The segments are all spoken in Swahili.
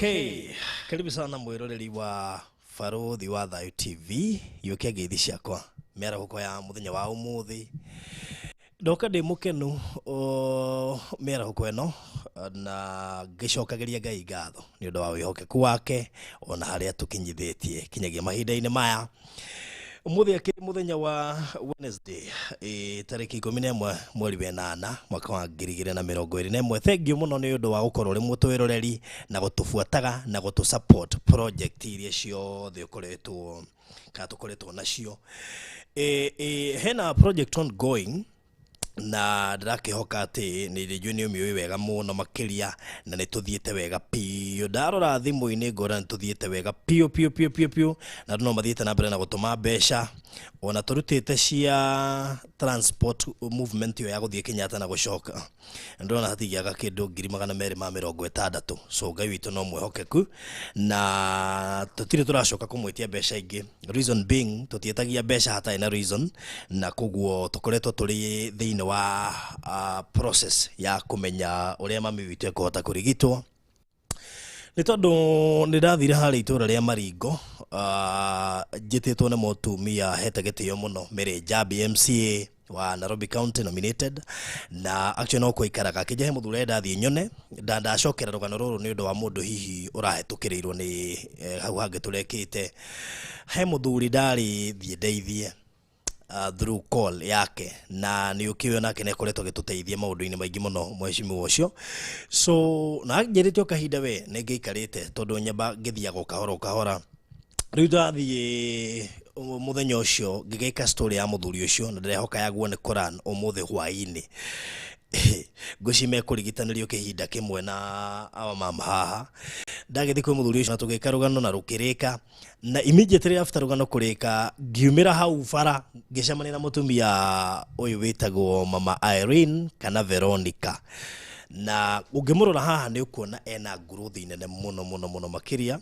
Okay, karibu sana mwiroreri wa Baruthi wa Thayu TV yũkia ngeithi ciakwa mĩarahũko ya mũthenya wa ũmũthĩ. Ndoka ndĩ mũkenu mĩarahũko ĩno na ngĩcokagĩria Ngai ngatho nĩ ũndũ wa wĩhokeku wake ona harĩa tũkinyithĩtie kinyagia mahinda-inĩ maya. Ũmũthĩ akĩrĩ mũthenya wa Wednesday, tarĩki 11 mweri wa 8 mwaka wa 2021. Thank you mũno nĩ ũndũ wa gũkorwo ũrĩ mũtwĩroreri na gũtũbuataga na gũtũ support project iria ciothe ũkoretwo kana tũkoretwo nacio. Hena project ongoing na ndĩrakĩhoka atĩ nĩ njũĩ nĩ ũmĩũĩ wega mũno makĩria na nĩ tũthiĩte wega biũ. Ndarora thimũ-inĩ ngona nĩ tũthiĩte wega biũ biũ biũ biũ biũ, na andũ no mathiĩte na mbere na gũtũma mbeca ona tũrutĩte cia transport movement ĩyo ya gũthiĩ Kenyatta na gũcoka. Ndĩrona hatigĩaga kĩndũ 260,000. So Ngai witũ no mwĩhokeku na tũtirĩ tũracoka kũmwĩtia mbeca ingĩ, reason being tũtiĩtagia mbeca hatarĩ na reason, na koguo tũkoretwo tũrĩ thĩinĩ wa process ya kũmenya ũrĩa mami witũ ekũhota kũrigitwo, nĩ tondũ nĩ ndathire harĩa itũra rĩa Maringo, njĩtĩtwo nĩ mũtumia hete gĩtĩo mũno, Mary Njambi, MCA wa Nairobi County nominated, na actually no kũikaraga akĩnjahe mũthuri ndathiĩ nyone nda ndacokera rũgano rũrũ nĩ ũndũ wa mũndũ hihi ũrahĩtũkĩrĩirwo nĩ hau hangĩ tũrekĩte. He mũthuri ndarĩ thiĩ ndeithie through call yake, na nĩ ũkĩũĩ nake nĩ akoretwo agĩtũteithia maũndũ-inĩ maingĩ mũno mheshimiwa ũcio. So na anjĩrĩte o kahinda we nĩ ngĩikarĩte tondũ nyamba ngĩthiaga o kahora o kahora. Rĩu ndathiĩ mũthenya ũcio ngĩgĩka story ya mũthuri ũcio, na ndĩrehoka yaguo nĩ Quran ũmũthĩ hwaĩ-inĩ. Ngwĩciria mekũrigitanĩrio kĩhinda kĩmwe na awa mama haha. Ndagĩthiĩ kwĩ mũthuri ũcio na tũgĩka rũgano na rũkĩrĩka, na immediately after rũgano kũrĩka ngiumĩra hau bara ngĩcemania na mũtumia ũyũ wĩtagwo Mama Irene kana Veronica, na ũngĩmũrora haha nĩ ũkuona ena growth nene mũno mũno mũno makĩria.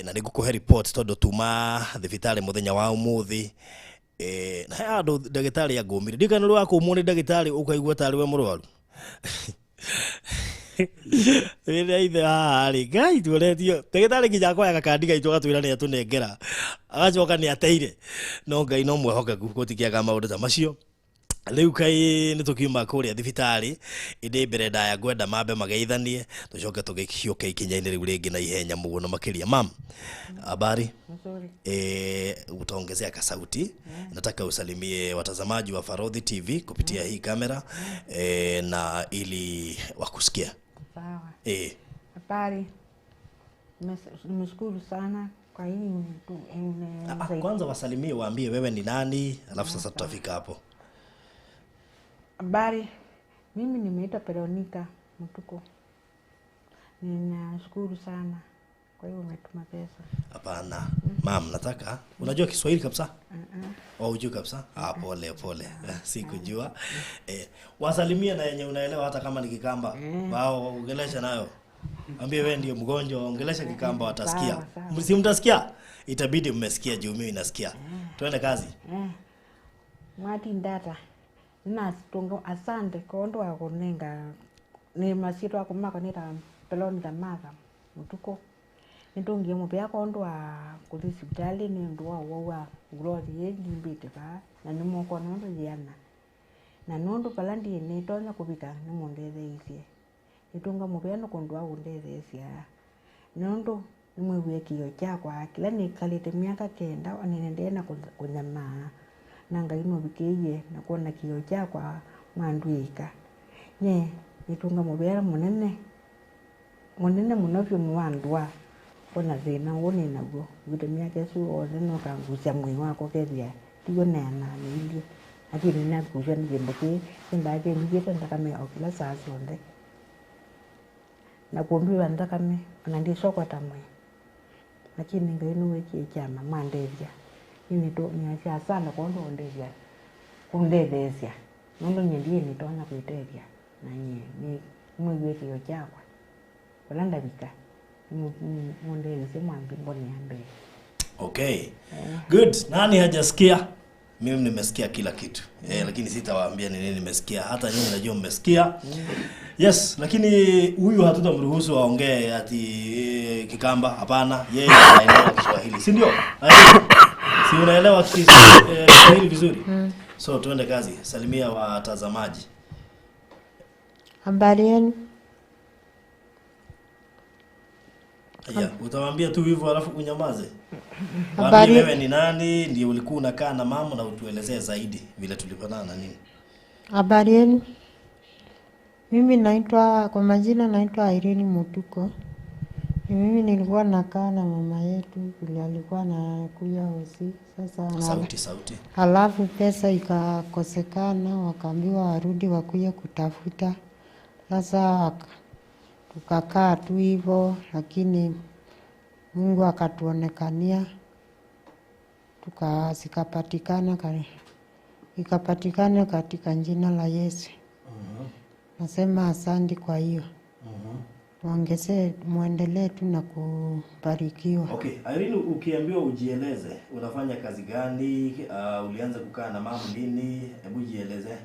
Na nĩ ngũkũhe report tondũ tuma thibitarĩ mũthenya wa ũmũthĩ. Na he handũ ndagĩtarĩ angũmire, ndikana nĩ wakũmwo nĩ ndagĩtarĩ ũkaigua tarĩ we mũrwaru rĩrĩa ithe haha rĩ Ngai tuonetio ndagĩtarĩ nginya akoya gakandi gaitũ agatwĩra nĩ atũnengera, agacoka nĩ ateire. No Ngai no mwĩhokeku, gũtikĩaga maũndũ ta macio. Rĩu kai nĩ tũkiuma kũrĩa thibitarĩ, ĩndĩ mbere ndaya ngwenda mambe mageithanie tũcoke tũgĩhiũke ikinya-inĩ rĩu rĩngĩ na ihenya mũno makĩria. Mam, habari? Nzuri. Utaongezea kasauti. Nataka usalimie watazamaji wa Farodhi TV kupitia hii kamera, na ili wakusikia. Sawa. Eh. Habari. Nimeshukuru sana kwa hii Kwanza wasalimie, waambie wewe ni nani, alafu sasa tutafika hapo. Habari. Mimi nimeitwa Veronica Mutuko. Ninashukuru sana kwa hiyo umetuma pesa. Hapana. Mam, nataka unajua Kiswahili kabisa? Oh, hujui kabisa? Ah, pole pole. Sikujua. Wasalimie na yenye unaelewa hata kama ni Kikamba. Wao ongelesha nayo. Ambie wewe ndio mgonjwa, ongelesha Kikamba watasikia. Sawa, sawa. Si mtasikia? Itabidi mmesikia juu mimi nasikia. Twende kazi. Mwati ndata ninatunga asante kondo wa kunenga ni masito ako mako nita Veronica Martha Mutuko nitungie muvea kondo wa kuthi sibitali ni undu wa uwau wa growth yenjimbite va na nimoko nundu yiana na nundu pala ndie nitonya kuvika nimundetheisye nitunga muvea nukundu wa kundetheesya nundu nimwiwie kio kyakwa kila nikalite miaka 9 onenendee na kunyamaa na Ngai nuvikiie na kuona kio kyakwa mwandwika nye nitunga muvea munene munene muno vyu niwandwa ona thina uu ninaw'o wite miaka isu othe nukangusya mwii wakwa kethia tiw'o neana niilye lakini nakusya ni kindu kii kindaa kindigite nthakame o kila saa syonthe na kumbiwa nthakame ona ndicokwata mwii lakini Ngai niwikie kyama mwandethya niasya asante kwondu undethya kundetheesya nundu nye ndie nitonya kwitethya na nye ni mwiwie kio kyakwa ula ndavika mundetheesye mwambi mbone ya mbere. Okay. Good. Nani hajasikia? Mimi nimesikia kila kitu. Lakini sitawaambia ni nini nimesikia. Hata nyinyi najua mmesikia. Yes, lakini huyu hatutamruhusu aongee ati Kikamba, hapana. Yeye anaelewa Kiswahili, si ndio? Si unaelewa Kiswahili vizuri? So tuende kazi. Salimia watazamaji. Habari yenu? Ya, utawaambia tu hivyo alafu unyamaze. Habari. Wewe ni nani? Ndio ulikuwa unakaa na mama na utuelezee zaidi vile tulipatana na nini. Habari yenu? Mimi naitwa kwa majina naitwa Irene Mutuko. Mimi nilikuwa nakaa na mama yetu vile alikuwa anakuja hosi. Sasa sauti. Halafu pesa ikakosekana, wakaambiwa warudi wakuja kutafuta. Sasa tukakaa tu hivyo, lakini Mungu akatuonekania, zikapatikana ikapatikana katika jina la Yesu. Nasema asante kwa hiyo. Muongezee, muendelee tu na kubarikiwa. Okay, Irene, ukiambiwa ujieleze, unafanya kazi gani? Ulianza kukaa na mama lini? Hebu jieleze.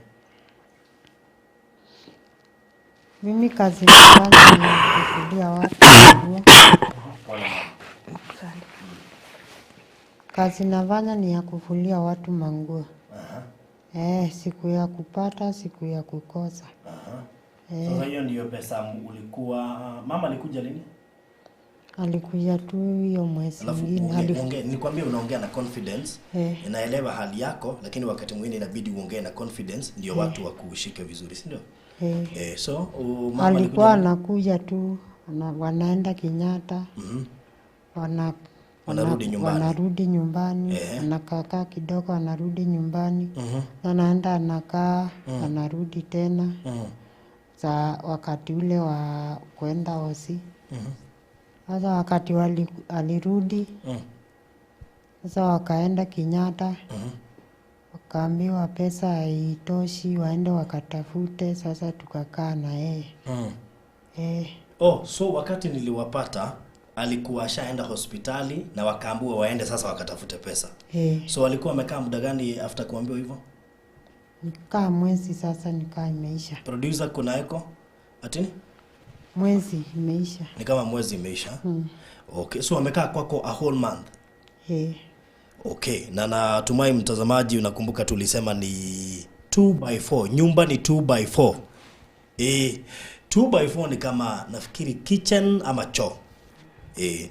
Mimi kazi nafanya ni kufulia watu nguo. Kazi nafanya ni ya kufulia watu manguo. Siku ya kupata, siku ya kukosa. Sasa hiyo ndiyo pesa ulikuwa. Mama alikuja lini? Alikuja tu hiyo mwezi mwingine. Nikwambia unaongea na confidence. Inaelewa hali yako, lakini wakati mwingine inabidi uongee na confidence ndio watu wakushike vizuri, si ndio? So mama alikuwa anakuja tu, wanaenda Kenyatta. Wanarudi nyumbani. Wanarudi nyumbani, anakaa kidogo anarudi nyumbani. Anaenda anakaa, anarudi tena. Za wakati ule wa kwenda hosi. Sasa wakati alirudi, sasa wakaenda Kenyatta. Wakaambiwa pesa haitoshi, waende wakatafute. Sasa tukakaa na yeye. Oh, so wakati niliwapata alikuwa ashaenda hospitali na wakaambiwa waende sasa wakatafute pesa. So alikuwa amekaa muda gani after kuambiwa hivyo? Nikaa mwezi sasa, nikaa imeisha. Producer, kuna echo? Atini? Mwezi imeisha. Ni kama mwezi imeisha. Okay, so amekaa kwako a whole month. Okay, na natumai mtazamaji unakumbuka tulisema ni 2x4. Nyumba ni 2x4. 2x4 ni kama nafikiri kitchen ama choo.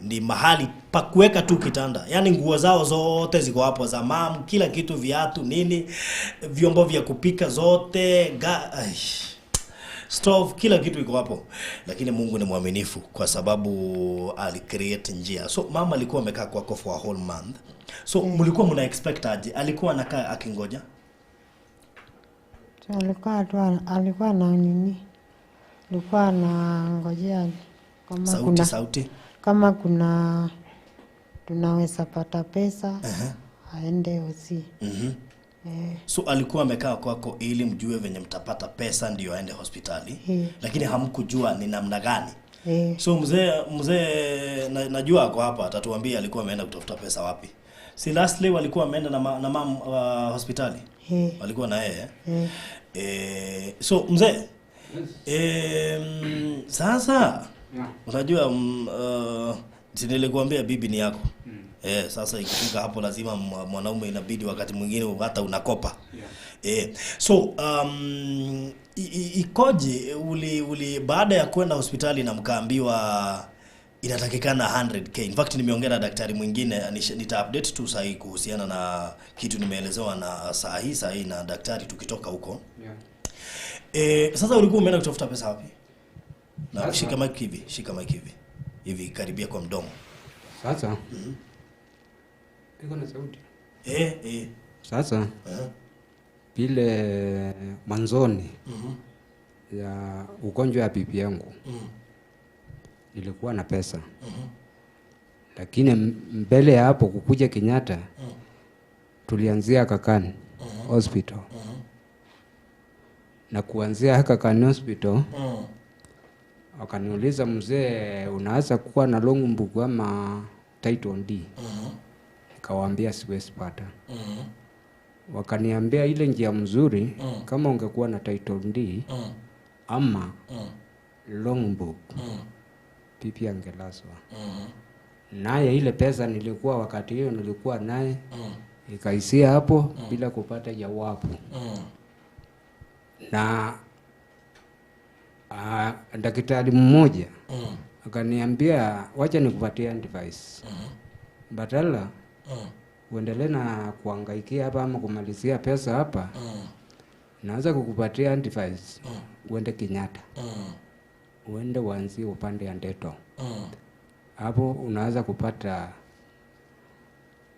Ni mahali pa kuweka tu kitanda. Yaani nguo zao zote ziko hapo za mam, kila kitu, viatu, nini, vyombo vya kupika zote, stove, kila kitu iko hapo. Lakini Mungu ni mwaminifu kwa sababu alicreate njia. So mama alikuwa amekaa kwako for a whole month. So mlikuwa mna expect aje? Alikuwa anakaa akingoja? Alikuwa na nini? Alikuwa anangojea kama sauti, kuna sauti. Kama kuna tunaweza pata pesa aende hosi. So alikuwa amekaa kwako ili mjue venye mtapata pesa ndio aende hospitali. Lakini hamkujua ni namna gani. So mzee najua ako hapa atatuambia alikuwa ameenda kutafuta pesa wapi. Si lastly walikuwa ameenda na mam hospitali. Walikuwa na yeye. So mzee, sasa unajua nilikuambia bibi ni yako. Sasa ikifika hapo lazima mwanaume inabidi wakati mwingine hata unakopa. So ikoje uli baada ya kwenda hospitali na mkaambiwa inatakikana 100k. In fact nimeongea na daktari mwingine, nita update tu sahi kuhusiana na kitu nimeelezewa na sahi na daktari tukitoka huko. Sasa ulikuwa umeenda kutafuta pesa wapi? Na shika mic hivi, shika mic hivi. Hivi karibia kwa mdomo. Sasa. Iko na sauti. Sasa. Vile mwanzoni ya ugonjwa ya bibi yangu. Nilikuwa na pesa. Lakini mbele ya hapo kukuja Kenyatta, tulianzia Aga Khan Hospital. Na kuanzia Aga Khan Hospital, wakaniuliza mzee, unaanza kuwa na long book ama title D? Nikawaambia siwezi pata. Wakaniambia ile njia mzuri kama ungekuwa na title deed ama long book, bibi angelazwa. Naye ile pesa nilikuwa wakati hiyo nilikuwa naye ikaishia hapo bila kupata jawabu. Na daktari mmoja akaniambia wacha nikupatie advice. Badala uendelee na kuhangaikia hapa ama kumalizia pesa hapa, naweza kukupatia advice uende Kenyatta. Uende uanzie upande ya Ndeto. Hapo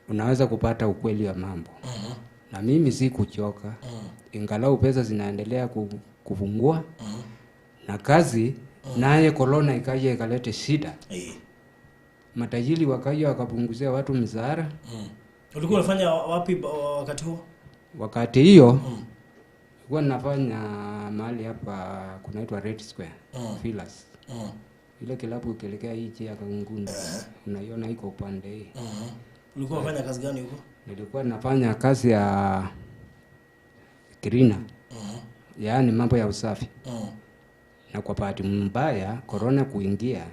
unaweza kupata ukweli wa mambo. Na mimi si kuchoka. Ingalau pesa zinaendelea kupungua. Na kazi naye corona ikaja ikalete shida. Matajiri wakaja wakapunguzia watu mishahara. Ulikuwa unafanya wapi wakati huo? Wakati hiyo nilikuwa nafanya mahali hapa kunaitwa Red Square, Villas. Ile kilabu ukielekea hii njia ya Kangundo, unaiona iko upande hii. Ulikuwa unafanya kazi gani huko? Nilikuwa nafanya kazi ya cleaner. Yaani mambo ya usafi. Na kwa bahati mbaya corona kuingia,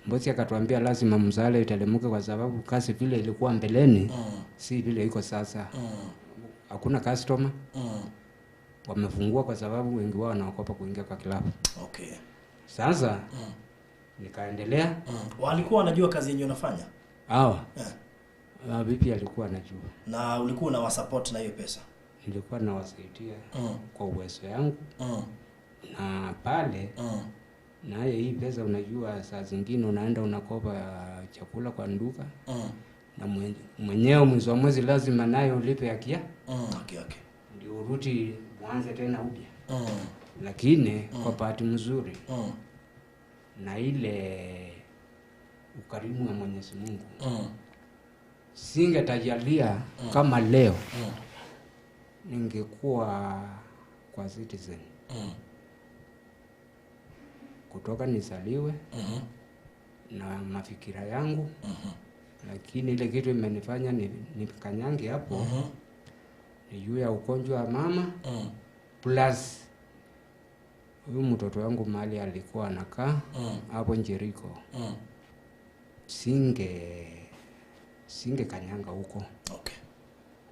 mbosi akatuambia lazima mshahara iteremke kwa sababu kazi vile ilikuwa mbeleni si vile iko sasa. Hakuna customer. Wamefungua kwa sababu wengi wao wanaogopa kuingia kwa kilabu. Okay. Sasa nikaendelea. Walikuwa wanajua kazi yenyewe unafanya? Hawa. Bibi alikuwa anajua. Na ulikuwa unawasupport na hiyo pesa? Nilikuwa nawasaidia kwa uwezo yangu. Na pale naye hii pesa unajua saa zingine unaenda unakopa chakula kwa nduka. Na mwenyewe mwezi wa mwezi lazima naye ulipe haki yake. Haki yake. Ndio urudi uanze tena upya. Lakini kwa bahati mzuri na ile ukarimu wa Mwenyezi Mungu, singetajalia kama leo ningekuwa kwa Citizen. Kutoka nizaliwe na mafikira yangu, lakini ile kitu imenifanya nikanyange hapo ni juu ya ugonjwa wa mama plus huyu mtoto wangu mahali alikuwa anakaa hapo Jericho. Singe kanyanga huko. Okay.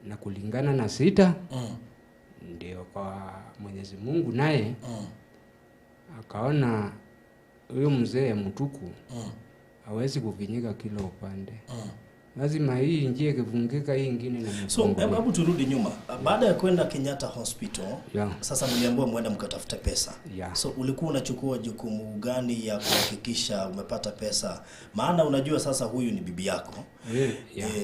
Na kulingana na sita ndio kwa Mwenyezi Mungu naye akaona huyu mzee Mutuku hawezi kuvinyika kila upande. Lazima hii njia ikifungika hii ingine na So mfungo. Hebu turudi nyuma. Baada ya kwenda Kenyatta Hospital, sasa mliambiwa muende mkatafute pesa. So ulikuwa unachukua jukumu gani ya kuhakikisha umepata pesa? Maana unajua sasa huyu ni bibi yako.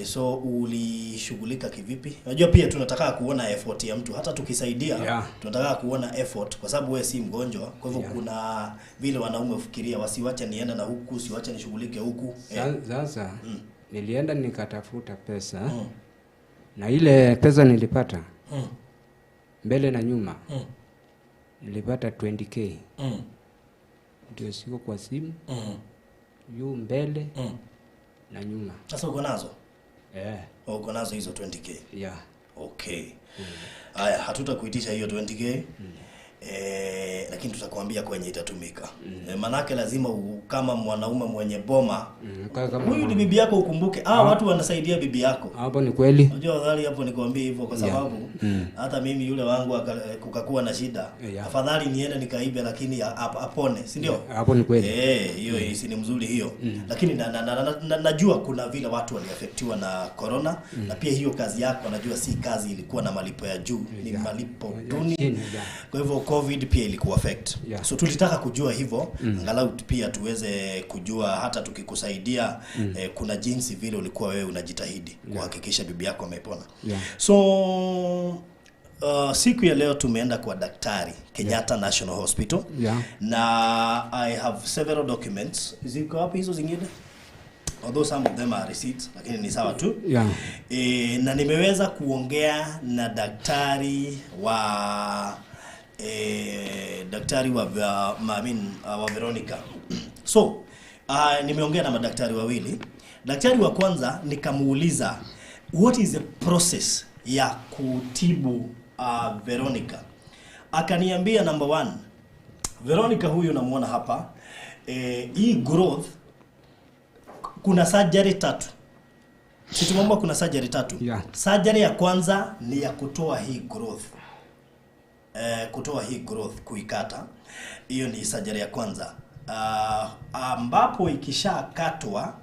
So ulishughulika kivipi? Unajua pia tunataka kuona effort ya mtu, hata tukisaidia tunataka kuona effort kwa sababu wewe si mgonjwa. Kwa hivyo kuna vile wanaume ufikiria, wasiwache niende na huku, siwache nishughulike huku. Sasa nilienda nikatafuta pesa. Na ile pesa nilipata mbele na nyuma nilipata 20k. Ndio siko kwa simu juu mbele na nyuma. Sasa uko nazo? Uko nazo hizo 20k? Yeah. Okay. Haya, hatutakuitisha hiyo 20k. Lakini tutakwambia kwenye itatumika. Manake lazima kama mwanaume mwenye boma, huyu ni bibi yako ukumbuke. Watu wanasaidia bibi yako. Hapo ni kweli. Unajua dhali hapo nikwambie hivyo kwa sababu hata mimi yule wangu kukakuwa na shida. Afadhali niende nikaibe lakini apone, si ndio? Hapo ni kweli. Hiyo si ni mzuri hiyo. Lakini najua kuna vile watu waliafektiwa na corona na pia hiyo kazi yako najua si kazi ilikuwa na malipo ya juu, ni malipo duni. Kwa hivyo COVID pia ilikuwa affect. So tulitaka kujua hivyo, angalau pia tuweze kujua hata tukikusaidia kuna jinsi vile ulikuwa wewe unajitahidi kuhakikisha bibi yako amepona. So siku ya leo tumeenda kwa daktari Kenyatta National Hospital. Na I have several documents. Ziko wapi hizo zingine? Although some of them are receipts, lakini ni sawa tu. Na nimeweza kuongea na daktari wa wa Veronica. So, nimeongea na madaktari wawili. Daktari wa kwanza nikamuuliza what is the process ya kutibu Veronica. Akaniambia number one, Veronica huyu namuona hapa, hii growth kuna surgery tatu. Si tumeambiwa kuna surgery tatu? Yeah. Surgery ya kwanza ni ya kutoa hii growth. Kutoa hii growth, kuikata. Hiyo ni surgery ya kwanza. Ambapo ikishakatwa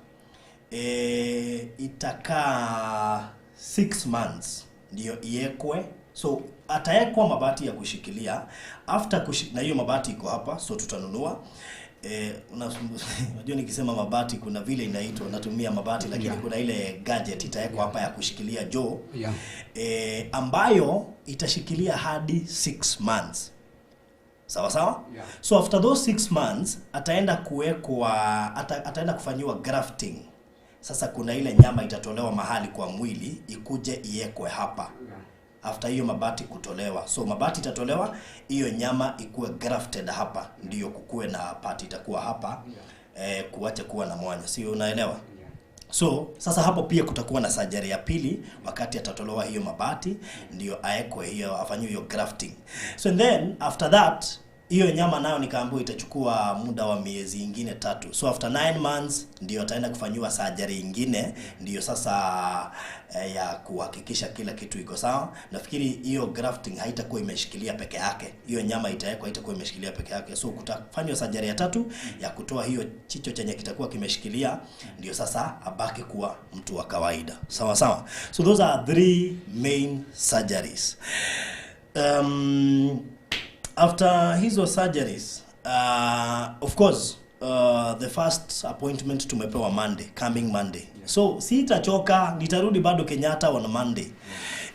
itakaa 6 months ndio iekwe. So ataekwa mabati ya kushikilia after na hiyo mabati iko hapa, so tutanunua. Unajua nikisema mabati kuna vile inaitwa, natumia mabati lakini kuna ile gadget itawekwa hapa ya kushikilia joo, ambayo itashikilia hadi 6 months. Sawa sawa? Yeah. So after those 6 months ataenda kuwekwa, ataenda kufanyiwa grafting. Sasa kuna ile nyama itatolewa mahali kwa mwili ikuje iekwe hapa. After hiyo mabati kutolewa. So mabati itatolewa, hiyo nyama ikuwe grafted hapa, ndio kukue na part itakuwa hapa. Kuacha kuwa na mwanya. Si unaelewa? So sasa hapo pia kutakuwa na surgery ya pili wakati atatolewa hiyo mabati ndio aekwe hiyo, afanyiwe hiyo grafting. So and then after that hiyo nyama nayo nikaambiwa itachukua muda wa miezi ingine 3. So after 9 months ndio ataenda kufanyiwa surgery ingine, ndio sasa ya kuhakikisha kila kitu iko sawa. Nafikiri hiyo grafting haitakuwa imeshikilia peke yake. Hiyo nyama itawekwa haitakuwa imeshikilia peke yake. So kutafanywa surgery ya 3 ya kutoa hiyo chicho chenye kitakuwa kimeshikilia, ndio sasa abaki kuwa mtu wa kawaida. Sawa sawa. So those are 3 main surgeries. After hizo surgeries, of course, the first appointment tumepewa Monday, coming Monday. So sitachoka, nitarudi bado Kenyatta on Monday.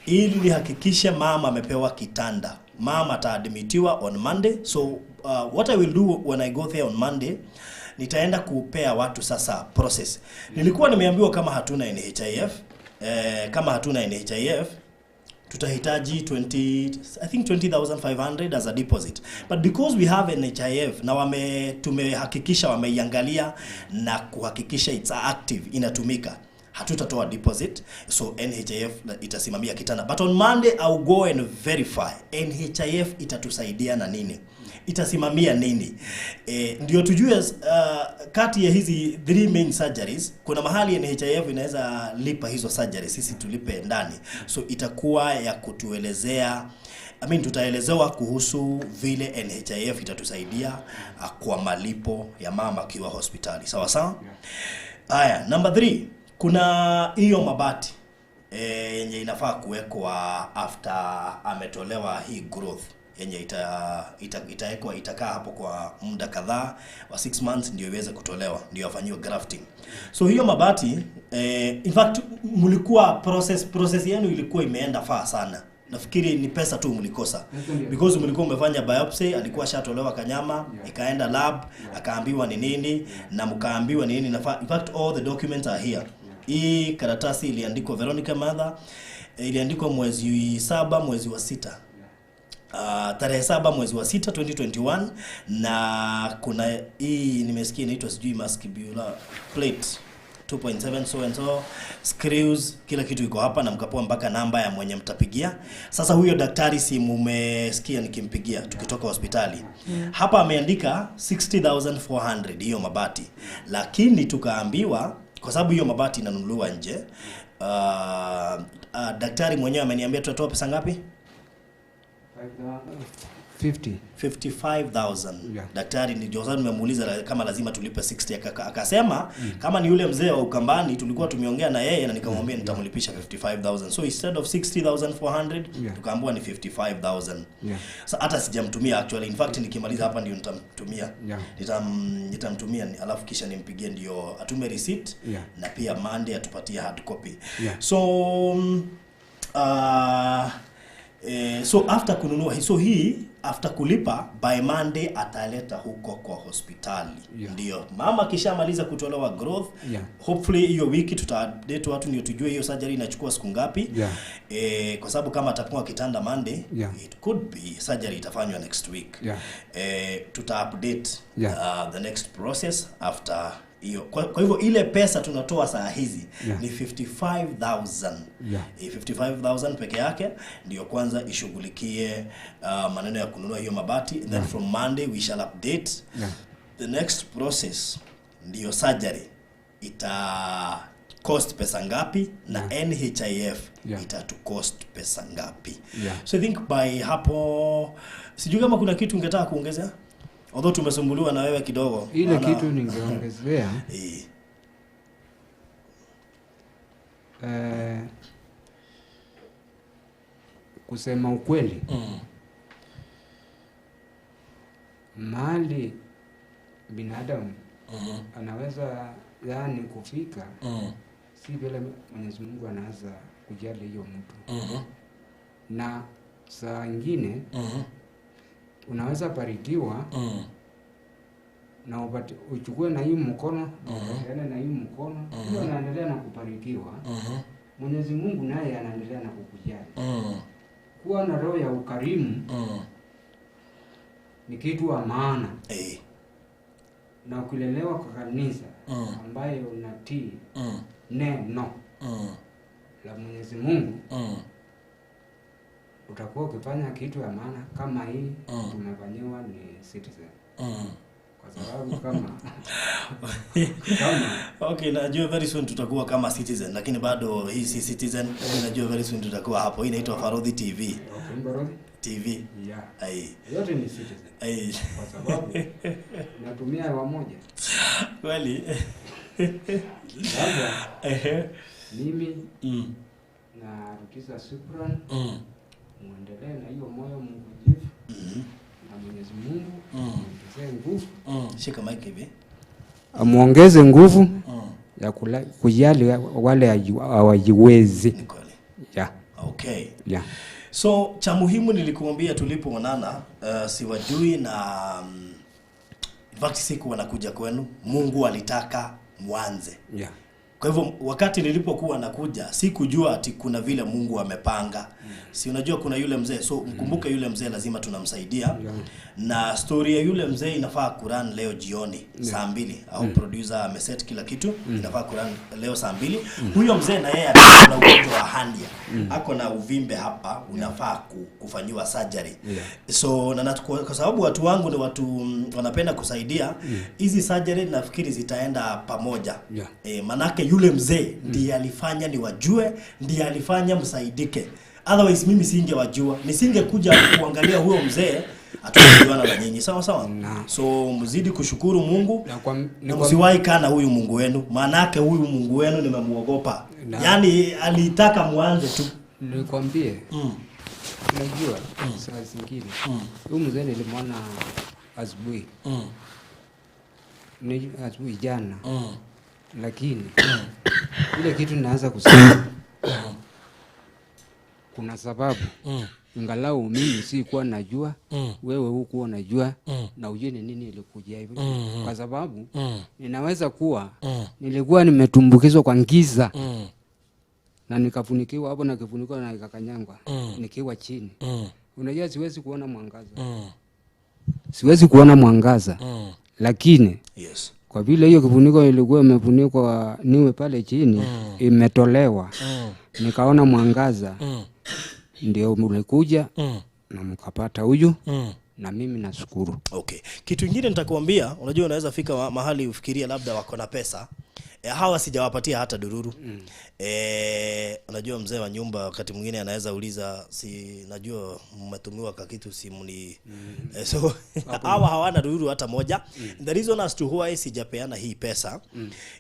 Ili nihakikishe mama amepewa kitanda. Mama ataadmitiwa on Monday. So what I will do when I go there on Monday, nitaenda kupea watu sasa process. Nilikuwa nimeambiwa kama hatuna NHIF, kama hatuna NHIF tutahitaji I think 20,500 as a deposit. But because we have NHIF na tumehakikisha wameiangalia na kuhakikisha it's active, inatumika, hatutatoa deposit. So NHIF itasimamia kitanda. But on Monday I'll go and verify NHIF itatusaidia na nini, itasimamia nini. Ndio tujue kati ya hizi 3 main surgeries kuna mahali NHIF inaweza lipa hizo surgeries, sisi tulipe ndani. So itakuwa ya kutuelezea, tutaelezewa kuhusu vile NHIF itatusaidia kwa malipo ya mama akiwa hospitali. Sawa sawa? Haya, number 3, kuna hiyo mabati yenye inafaa kuwekwa after ametolewa hii growth yenye itaekwa, itakaa hapo kwa muda kadhaa wa 6 months ndio iweze kutolewa, ndio afanyiwe grafting. So hiyo mabati, in fact mlikuwa process yenu ilikuwa imeenda faa sana. Nafikiri ni pesa tu mlikosa. Because mlikuwa umefanya biopsy, alikuwa shatolewa kanyama, ikaenda lab, akaambiwa ni nini na mkaambiwa ni nini. In fact all the documents are here. Hii karatasi iliandikwa Veronica Mother, iliandikwa mwezi 7 mwezi wa 6. Tarehe 7 mwezi wa 6 2021, na kuna hii nimesikia inaitwa sijui mascular plate 2.7 so and so, screws, kila kitu iko hapa na mkapoa mpaka namba ya mwenye mtapigia. Sasa huyo daktari si mumesikia nikimpigia tukitoka hospitali. Hapa ameandika 60,400 hiyo mabati. Lakini tukaambiwa kwa sababu hiyo mabati inanunuliwa nje, daktari mwenyewe ameniambia tutatoa pesa ngapi? 55,000. Yeah. Daktari ndio sababu nimemuuliza kama lazima tulipe 60, akasema kama ni yule mzee wa Ukambani tulikuwa tumeongea na yeye na nikamwambia nitamlipisha 55,000. So instead of 60,400 tukaambiwa ni 55,000. So hata sijamtumia actually. In fact nikimaliza hapa ndio nitamtumia. Nitamtumia alafu kisha nimpigie ndio atume receipt na pia Monday atupatie hard copy. So so after kununua, so hii after kulipa by Monday ataleta huko kwa hospitali. Ndio mama kishamaliza kutolewa growth. Hopefully hiyo wiki tuta-update watu ndio tujue hiyo surgery inachukua siku ngapi. Kwa sababu kama atapewa kitanda Monday, it could be surgery itafanywa next week. Tuta-update the next process after Hiyo. Kwa hivyo ile pesa tunatoa saa hizi ni 55,000. 55,000 peke yake ndio kwanza ishughulikie maneno ya kununua hiyo mabati. Then from Monday we shall update. The next process ndio surgery ita cost pesa ngapi na NHIF itatu cost pesa ngapi. So I think by hapo sijui kama kuna kitu ungetaka kuongezea. Although tumesumbuliwa na wewe kidogo. Ile kitu ningeongezea kusema ukweli, mahali binadamu anaweza yani kufika, si vile Mwenyezi Mungu anaweza kujali hiyo mtu. Na saa nyingine unaweza barikiwa na uchukue na hii mkono, na hii mkono, hiyo unaendelea na kubarikiwa. Mwenyezi Mungu naye anaendelea na kukujali. Kuwa na roho ya ukarimu ni kitu wa maana. Na ukilelewa kwa kanisa ambayo unatii neno la Mwenyezi Mungu, utakuwa ukifanya kitu ya maana kama hii tumefanyiwa ni Citizen. Kwa sababu kama okay, najua very soon tutakuwa kama Citizen, lakini bado hii si Citizen. Najua very soon tutakuwa hapo. Hii inaitwa Farodhi TV. Okay, Farodhi TV. Yeah. Ai. Yote ni Citizen. Ai. Kwa sababu natumia wa moja. Kweli. Sasa mimi narudisha shukrani. Muendelee na hiyo moyo mkunjufu. Na Mwenyezi Mungu muongezee nguvu. Shika mic hivi. Amuongeze nguvu ya kujali wale hawajiwezi. Ni kweli. Yeah. Okay. Yeah. So cha muhimu nilikuambia tulipoonana, siwajui na in fact siku wanakuja kwenu, Mungu alitaka mwanze. Yeah. Kwa hivyo wakati nilipokuwa nakuja sikujua ati kuna vile Mungu amepanga. Si unajua kuna yule mzee, so mkumbuke yule mzee lazima tunamsaidia. Na story ya yule mzee inafaa kuran leo jioni saa 2. Au producer ameset kila kitu, inafaa kuran leo saa 2. Huyo mzee na yeye ana ugonjwa wa hernia. Ako na uvimbe hapa, unafaa kufanyiwa surgery. So na kwa sababu watu wangu ni watu wanapenda kusaidia, hizi surgery nafikiri zitaenda pamoja. Manake yule mzee ndiye alifanya niwajue, ndiye alifanya msaidike. Otherwise mimi singewajua, nisingekuja kuangalia huyo mzee, hatujuana na nyinyi. Sawa sawa. So mzidi kushukuru Mungu na msiwahi kana huyu Mungu wenu, manake huyu Mungu wenu nimemuogopa. Yaani alitaka muanze tu. Nikwambie. Unajua saa zingine huyu mzee nilimwona asubuhi. Ni asubuhi jana. Lakini ile kitu ninaanza kusema kuna sababu. Ingalau mimi sikuwa najua, wewe hukuwa unajua, na ujue ni nini ilikuja hivi. Kwa sababu ninaweza kuwa nilikuwa nimetumbukizwa kwa giza. Na nikafunikiwa hapo na kifuniko na ikakanyangwa nikiwa chini. Unajua siwezi kuona mwangaza. Siwezi kuona mwangaza. Lakini yes, kwa vile hiyo kifuniko ilikuwa imefunikwa niwe pale chini, imetolewa. Nikaona mwangaza. Ndio mlikuja na mkapata huyu. Na mimi nashukuru. Okay. Kitu kingine nitakuambia, unajua unaweza fika mahali ufikirie labda wako na pesa. Hawa sijawapatia hata dururu. Unajua mzee wa nyumba wakati mwingine anaweza uliza, si najua mmetumiwa kwa kitu si mni. So hawa hawana dururu hata moja. The reason as to why sijapeana hii pesa.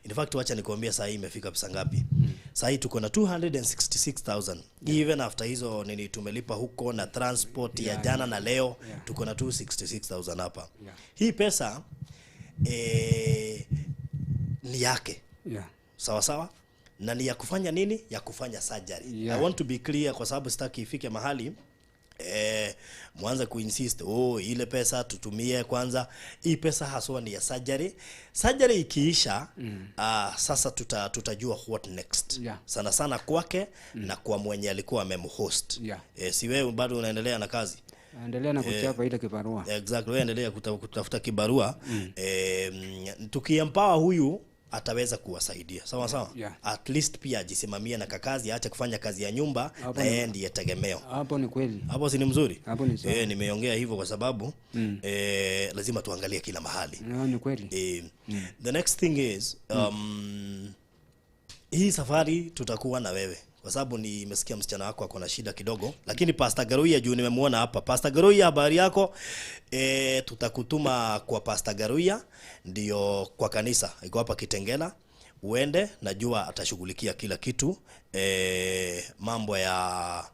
In fact wacha nikwambie saa hii imefika pesa ngapi. Saa hii tuko na 266,000. Even after hizo nini tumelipa huko na transport ya jana na leo, tuko na 266,000 hapa. Hii pesa ni yake. Sawa sawa. Na ni ya kufanya nini? Ya kufanya surgery. I want to be clear kwa sababu sitaki ifike mahali mwanze kuinsist, oh ile pesa tutumie kwanza. Hii pesa haswa ni ya surgery. Surgery ikiisha, sasa tutajua what next. Sana sana kwake na kwa mwenye alikuwa amemhost. Si wewe bado unaendelea na kazi? Endelea na kuchapa ile kibarua. Exactly, wewe endelea kutafuta kibarua. Tukiempower huyu ataweza kuwasaidia. Sawa sawa? Yeah. At least pia ajisimamie na kakazi, aache kufanya kazi ya nyumba Hapo na ni- yeye ndiye tegemeo. Hapo ni kweli. Hapo si ni mzuri? Hapo ni sawa. Nimeongea hivyo kwa sababu lazima tuangalie kila mahali. No, ni kweli. The next thing is hii safari tutakuwa na wewe kwa sababu nimesikia msichana wako ako na shida kidogo, lakini Pastor Garuya juu nimemuona hapa. Pastor Garuya, habari yako? Tutakutuma kwa Pastor Garuya, ndio kwa kanisa iko hapa Kitengela, uende, najua atashughulikia kila kitu, mambo ya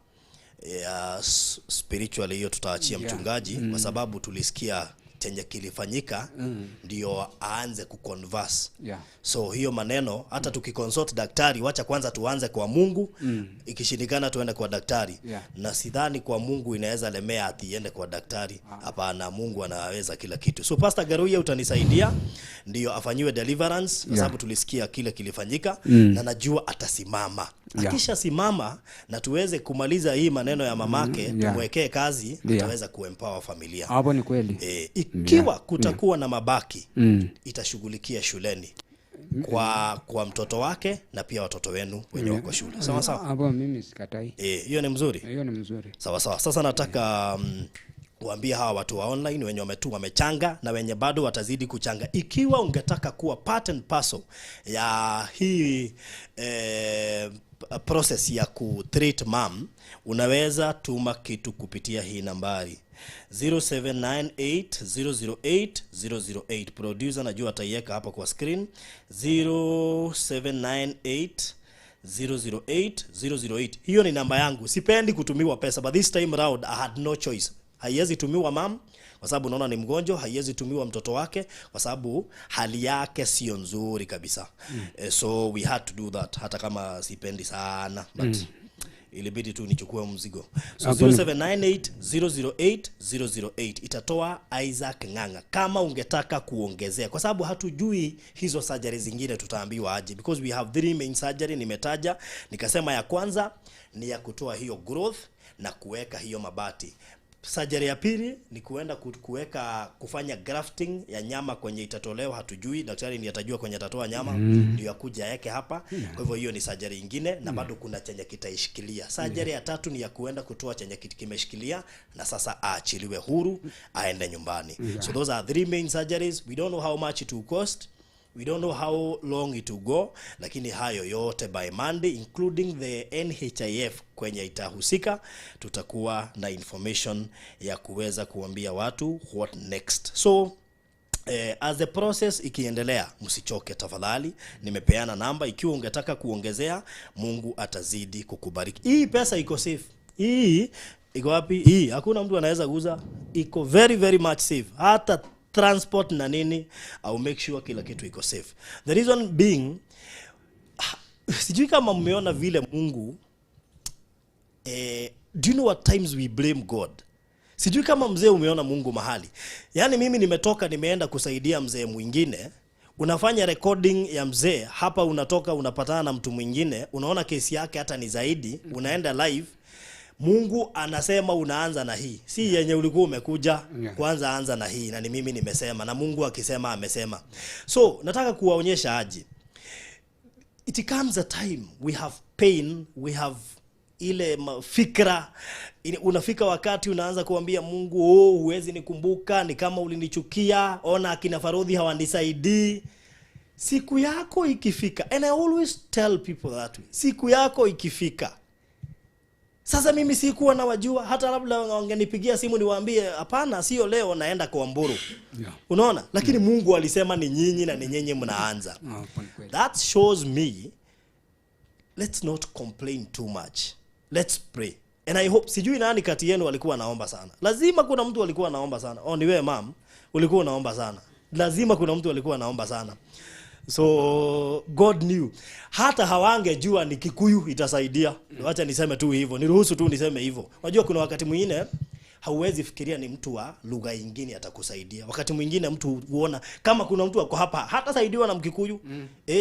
spiritual hiyo tutaachia mchungaji kwa sababu tulisikia chenye kilifanyika, ndio aanze kuconverse. So hiyo maneno hata tukiconsult daktari, wacha kwanza tuanze kwa Mungu, ikishindikana tuende kwa daktari. Na sidhani kwa Mungu inaweza lemea ati iende kwa daktari. Hapana, Mungu anaweza kila kitu. So Pastor Garuya utanisaidia ndio afanyiwe deliverance kwa sababu tulisikia kile kilifanyika, na najua atasimama. Akishasimama na tuweze kumaliza hii maneno ya mamake, tumwekee kazi, ataweza kuempower familia. Hapo ni kweli. Ikiwa kutakuwa na mabaki, itashughulikia shuleni kwa mtoto wake na pia watoto wenu wenye wako shule. Sawa sawa? Hapo mimi sikatai. Hiyo ni mzuri. Hiyo ni mzuri. Sawa sawa. Sasa nataka kuambia hawa watu wa online wenye wamechanga na wenye bado watazidi kuchanga. Ikiwa ungetaka kuwa part and parcel ya hii process ya ku treat mom, unaweza tuma kitu kupitia hii nambari 0798008008. Producer najua ataiweka hapa kwa screen, 0798 008 008. Hiyo ni namba yangu. Sipendi kutumiwa pesa, but this time round I had no choice. Haiwezi tumiwa mam kwa sababu naona ni mgonjwa, haiwezi tumiwa mtoto wake kwa sababu hali yake sio nzuri kabisa. So we had to do that, hata kama sipendi sana, but ilibidi tu nichukue mzigo. So 0798 008 008 itatoa Isaac Ng'ang'a kama ungetaka kuongezea, kwa sababu hatujui hizo surgery zingine tutaambiwa aje, because we have three main surgery nimetaja. Nikasema ya kwanza ni ya kutoa hiyo growth na kuweka hiyo mabati. Surgery ya pili ni kuenda kuweka, kufanya grafting ya nyama kwenye itatolewa, hatujui, daktari ndiye atajua kwenye atatoa nyama, ndio akuja aweke hapa. Kwa hivyo hiyo ni surgery ingine, na bado kuna chenye kitaishikilia. Surgery ya tatu ni ya kuenda kutoa chenye kimeshikilia na sasa aachiliwe huru aende nyumbani. So those are three main surgeries. We don't know how much it will cost. We don't know how long it will go, lakini hayo yote by Monday, including the NHIF kwenye itahusika, tutakuwa na information ya kuweza kuambia watu what next. So as the process ikiendelea, msichoke tafadhali. Nimepeana namba, ikiwa ungetaka kuongezea, Mungu atazidi kukubariki. Hii pesa iko safe. Hii iko wapi? Hii hakuna mtu anaweza guza, iko very very much safe. Hata transport na nini, I'll make sure kila kitu iko safe. The reason being, sijui kama mmeona vile Mungu, do you know what times we blame God? Sijui kama mzee umeona Mungu mahali. Yaani mimi nimetoka nimeenda kusaidia mzee mwingine, unafanya recording ya mzee hapa, unatoka unapatana na mtu mwingine, unaona kesi yake hata ni zaidi, unaenda live. Mungu anasema unaanza na hii, si yenye ulikuwa umekuja. Kwanza anza na hii, na ni mimi nimesema, na Mungu akisema amesema. So nataka kuwaonyesha aje, it comes a time we have pain, we have ile fikra. Unafika wakati unaanza kuambia Mungu, "Oh, huwezi nikumbuka, ni kama ulinichukia, ona akina Farodhi hawanisaidii." Siku yako ikifika, and I always tell people that way, siku yako ikifika. Sasa mimi sikuwa nawajua, hata labda wangenipigia simu niwaambie hapana, sio leo, naenda kwa Mburu. Unaona? Lakini Mungu alisema ni nyinyi na ni nyinyi mnaanza. Hapo ni kweli. That shows me let's not complain too much. Let's pray. And I hope, sijui nani kati yenu walikuwa anaomba sana. Lazima kuna mtu alikuwa anaomba sana. Oh, ni wewe mam, ulikuwa unaomba sana. Lazima kuna mtu alikuwa anaomba sana. So God knew. Hata hawangejua ni Kikuyu itasaidia. Wacha niseme tu hivyo. Niruhusu tu niseme hivyo. Unajua kuna wakati mwingine hauwezi fikiria ni mtu wa lugha ingine atakusaidia. Wakati mwingine mtu huona kama kuna mtu ako hapa hatasaidiwa na Mkikuyu.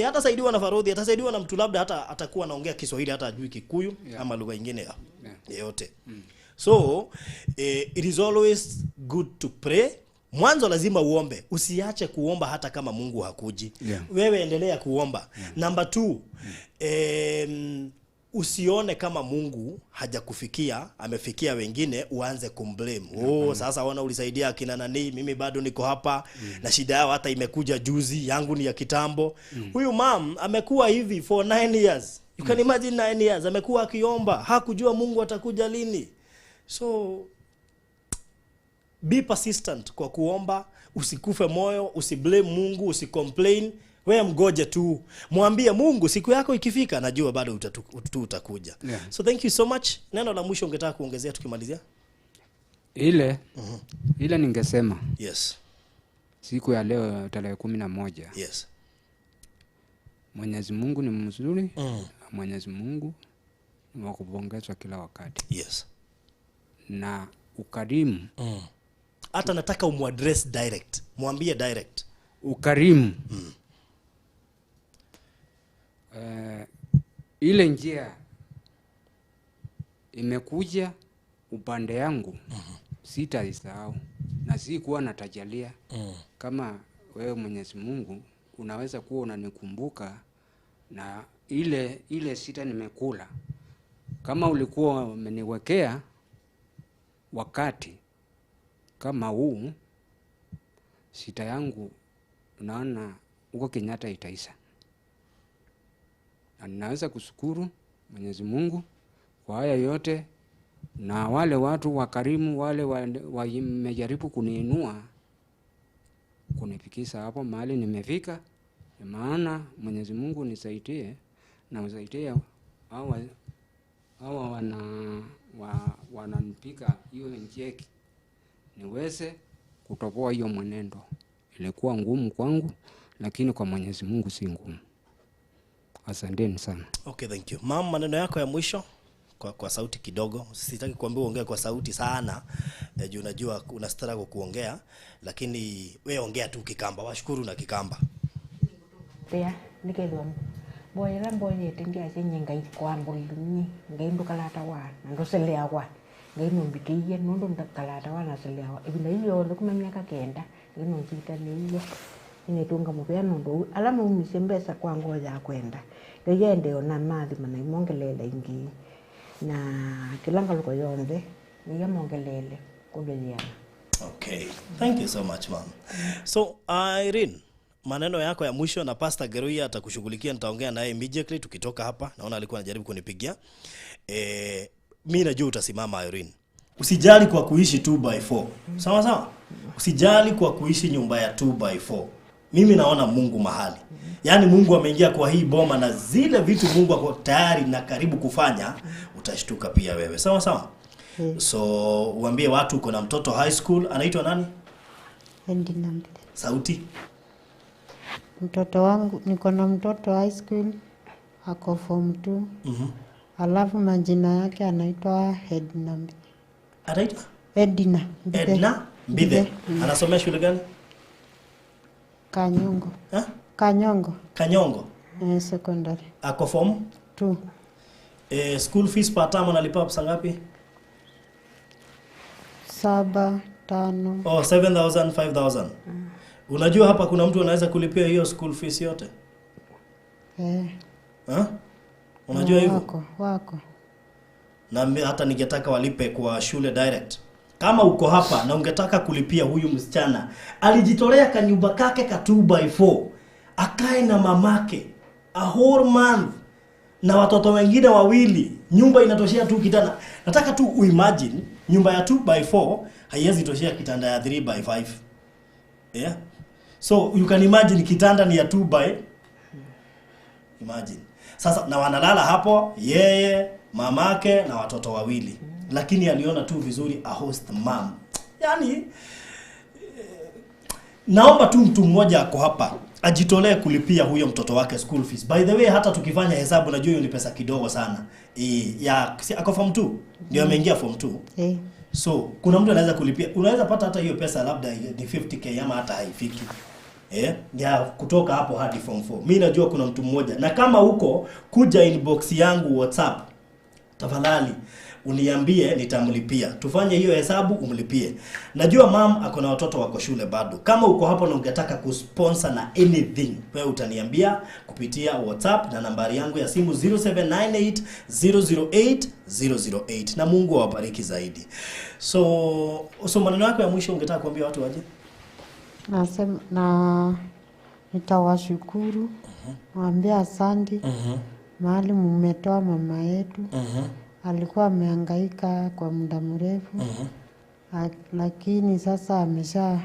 Hatasaidiwa na Farodhi, atasaidiwa na mtu labda hata atakuwa anaongea Kiswahili hata ajui Kikuyu ama lugha ingine yeyote. So it is always good to pray. Mwanzo lazima uombe. Usiache kuomba hata kama Mungu hakuji. Yeah. Wewe endelea kuomba. Number 2, usione kama Mungu hajakufikia, amefikia wengine, uanze kumblame. Oh, sasa ona ulisaidia akina nani, mimi bado niko hapa na shida yao hata imekuja juzi, yangu ni ya kitambo. Huyu mam amekuwa hivi for 9 years. You can imagine 9 years amekuwa akiomba, hakujua Mungu atakuja lini. So be persistent kwa kuomba, usikufe moyo, usiblame Mungu, usicomplain. Wewe mgoje tu. Mwambie Mungu siku yako ikifika najua bado utakuja. Yeah. So thank you so much. Neno la mwisho ungetaka kuongezea tukimalizia? Ile ile ningesema. Yes. Siku ya leo tarehe 11. Yes. Mwenyezi Mungu ni mzuri. Mwenyezi Mungu ni wa kupongezwa kila wakati. Yes. Na ukarimu. Hata nataka umuaddress direct. Mwambie direct. Ukarimu. Ile njia imekuja upande yangu, sitaisahau na sikuwa natajalia. Kama wewe Mwenyezi Mungu unaweza kuwa unanikumbuka na ile sita nimekula, kama ulikuwa umeniwekea wakati kama huu, sita yangu unaona huko Kenyatta itaisha. Na ninaweza kushukuru Mwenyezi Mungu kwa haya yote, na wale watu wakarimu wale wamejaribu kuniinua kunifikisha hapo mahali nimefika. Maana Mwenyezi Mungu nisaidie na usaidie hawa wananipika hiyo njeki niweze kutoboa hiyo mwenendo. Ilikuwa ngumu kwangu, lakini kwa Mwenyezi Mungu si ngumu. Asanteni sana. Okay, thank you. Mama, maneno yako ya mwisho kwa sauti kidogo. Sitaki kuambia uongee kwa sauti sana. Juu unajua una struggle kuongea, lakini wewe ongea tu Kikamba. Washukuru na Kikamba. Pia nikelwa boyela mboye tengia chenye ngai kwambulini ngai ndukalata wa ndoselewa kwa ngai nombikiye nondo ndakalata wa naselewa ibina iyo ndokuma miaka 9 ngai nonjita niyo inetunga mubea nondo alama umisembesa kwa ngoja kwenda ngeyende ona mathi mana imongelele ingi na kilanga luko yonde niyamongelele kumbeliana. Okay, thank you so much ma'am. So Irene, maneno yako ya mwisho, na Pastor Geruya atakushughulikia, nitaongea naye immediately tukitoka hapa. Naona alikuwa anajaribu kunipigia. Mimi najua utasimama Irene. Usijali kwa kuishi 2x4. Sawa sawa? Usijali kwa kuishi nyumba ya 2x4. Mimi naona Mungu mahali. Yaani Mungu ameingia kwa hii boma na zile vitu Mungu ako tayari na karibu kufanya, utashtuka pia wewe. Sawa sawa? So uambie watu uko na mtoto high school, anaitwa nani? Edna Mbithe. Sauti. Mtoto wangu, niko na mtoto high school, ako form 2. Alafu majina yake anaitwa Edna Mbithe. Anaitwa? Edna Mbithe. Edna Mbithe. Anasomea shule gani? Kanyongo. Ha? Kanyongo. Kanyongo. Secondary. Ako form 2. School fees per term analipa pesa ngapi? 7, 5. Oh, 7,000, 5,000. Unajua hapa kuna mtu anaweza kulipia hiyo school fees yote? Ha? Unajua hivyo? Wako. Na hata ningetaka walipe kwa shule direct. Kama uko hapa na ungetaka kulipia huyu msichana, alijitolea kanyumba kake ka 2x4, akae na mamake a whole month na watoto wengine wawili, nyumba inatoshea tu kitanda. Nataka tu uimagine nyumba ya 2x4 haiwezi toshea kitanda ya 3x5. Yeah? So you can imagine kitanda ni ya 2 by imagine. Sasa na wanalala hapo yeye, mamake na watoto wawili. Lakini aliona tu vizuri a host mom. Yaani naomba tu mtu mmoja ako hapa ajitolee kulipia huyo mtoto wake school fees. By the way, hata tukifanya hesabu najua hiyo ni pesa kidogo sana. Ya ako form 2. Ndio ameingia form 2. So kuna mtu anaweza kulipia. Unaweza pata hata hiyo pesa labda ni 50k ama hata haifiki. Ya kutoka hapo hadi form 4. Mimi najua kuna mtu mmoja. Na kama huko kuja inbox yangu WhatsApp, Tafadhali uniambie, nitamlipia. Tufanye hiyo hesabu umlipie. Najua mam ako na watoto wako shule bado. Kama uko hapo na ungetaka kusponsor na anything, wewe utaniambia kupitia WhatsApp na nambari yangu ya simu 0798 008 008, na Mungu awabariki zaidi. So maneno yako ya mwisho ungetaka kuambia watu waje? Nasema na nitawashukuru. Waambie asante. Mahali mmetoa mama yetu. Alikuwa amehangaika kwa muda mrefu. Lakini sasa amesha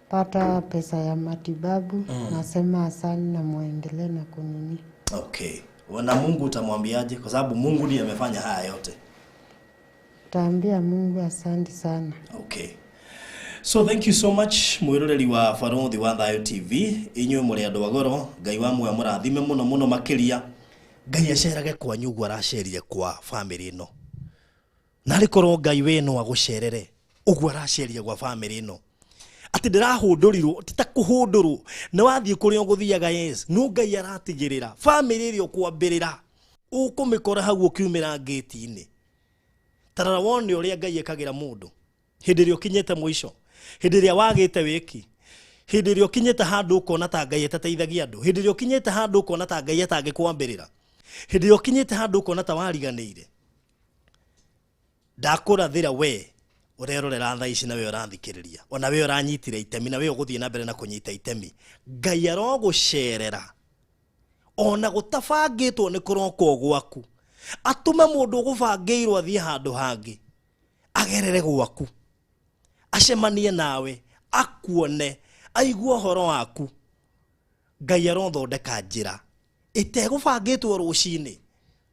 pata pesa ya matibabu. Nasema asante na muendelee na kunini. Okay. Na Mungu utamwambiaje? Kwa sababu Mungu ndiye amefanya haya yote. Taambia Mungu asante sana. Okay. So thank you so much mwiroreri wa Baruthi wa Thayu TV, inyuĩ mũrĩ andũ a goro, Ngai wa muoyo mũrathime mũno mũno makĩria. Ngai acerage kwanyu ũguo aracerire kwa family ĩno. Narĩ korwo Ngai we no agũcerere ũguo araceria gwa family ĩno. Atĩ ndĩrahũndũrirwo, ti ta kũhũndũrwo, nĩ wathiĩ kũrĩa ũgũthiaga, yes, no Ngai aratigĩrĩra family ĩrĩa ũkwambĩrĩra ũkũmĩkora hau ũkiumĩra ngĩti-inĩ. Tarara wone ũrĩa Ngai ekagĩra mũndũ hĩndĩ ĩrĩa ũkinyĩte mũico, hĩndĩ ĩrĩa wagĩte wĩki, hĩndĩ ĩrĩa ũkinyĩte handũ ũkona ta Ngai ĩtateithagia andũ, hĩndĩ ĩrĩa ũkinyĩte handũ ũkona ta Ngai atangĩkwambĩrĩra, hĩndĩ ĩrĩa ũkinyĩte handũ ũkona ta wariganĩire. Ndakũrathĩra we ũrerorera thaa ici na we ũrathikĩrĩria, ona we ũranyitire itemi na we ũgũthiĩ na mbere na kũnyita itemi, Ngai arogũcerera ona gũtabangĩtwo nĩ kũrokwo gwaku, atũme mũndũ ũgũbangĩirwo athiĩ handũ hangĩ agerere gwaku, acemanie nawe, akuone, aigue ũhoro waku. Ngai arothondeka njĩra ĩtegũbangĩtwo rũcinĩ,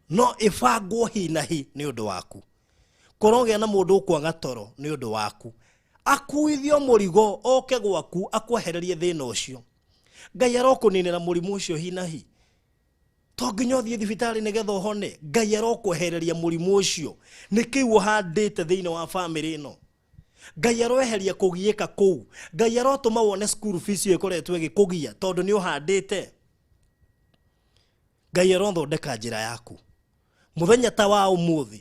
no ĩbangwo hi na hi nĩ ũndũ waku. Kũrogĩa na mũndũ ũkwaga toro nĩ ũndũ waku, akuithio mũrigo oke gwaku akwehererie thĩna ũcio. Ngai arokũninĩra mũrimũ ũcio hi na hi. To nginya ũthiĩ thibitarĩ nĩgetha ũhone, Ngai arokwehereria mũrimũ ũcio. Nĩ kĩu ũhandĩte thĩinĩ wa family ĩno. Ngai aroeheria kũgiĩka kũu. Ngai arotũma wone school fees ĩyo ĩkoretwo ĩgĩkũgia tondũ nĩ ũhandĩte. Ngai arothondeka njĩra yaku. Mũthenya ta wa ũmũthĩ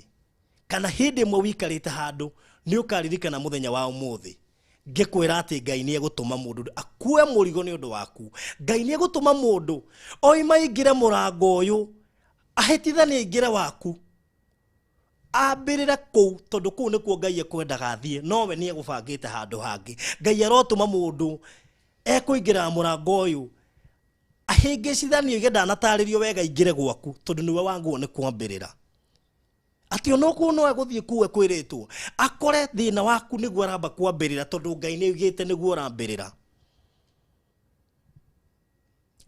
kana hĩndĩ ĩmwe wikarĩte handũ nĩ ũkaririkana mũthenya wa ũmũthĩ ngĩkwĩra atĩ Ngai nĩ egũtũma mũndũ akue mũrigo nĩ ũndũ waku. Ngai nĩ egũtũma mũndũ oima aingĩre mũrango ũyũ ahĩtithanie aingĩre waku, ambĩrĩre kũu, tondũ kũu nĩkuo Ngai ekwendaga athiĩ, nowe nĩ egũbangĩte handũ hangĩ. Ngai arotũma mũndũ ekũingĩra mũrango ũyũ ahĩngĩcithanio ige ndanatarĩrio wega aingĩre gwaku, tondũ nĩwe wagwo nĩ kwambĩrĩra. Atĩ ona no egũthiĩ kũu ekwĩrĩtwo akore thĩna waku nĩguo aramba kwambĩrĩra, tondũ Ngai nĩ oigĩte nĩguo ũrambĩrĩra.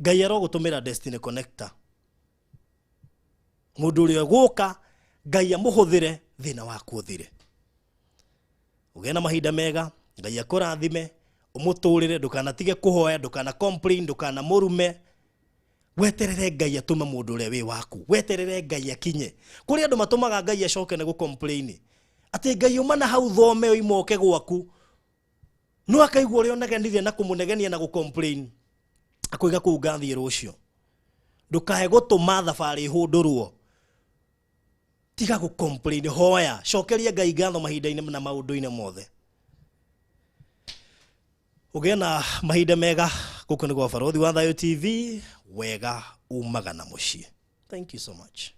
Ngai arogũtũmĩra Destiny Connector, mũndũ ũrĩa ũgũka Ngai amũhũthĩre thĩna waku ũthire. Ũgĩe na mahinda mega, Ngai akũrathime, ũmũtũrĩre, ndũkanatige kũhoya, ndũkana complain, ndũkana mũrume. Weterere Ngai atũme mũndũ ũrĩa wĩ waku, weterere Ngai akinye. Kũrĩ andũ matũmaga Ngai acoke nĩ gũ-complain atĩ Ngai uma na hau thome oimoke gwaku, no akaigua ũrĩa ũnegenirie na kũmũnegenia na gũ-complain, akoiga kũu ngathiĩ rũciũ. Ndũkae gũtũma thabarĩ ĩhũndũrwo. Tiga gũ-complain, hoya, cokeria Ngai ngatho mahinda-inĩ na maũndũ-inĩ mothe. Ũgĩe na mahinda mega. Gũkũ nĩ gwa Baruthi wa Thayu TV, wega umaga na mũciĩ. Thank you so much.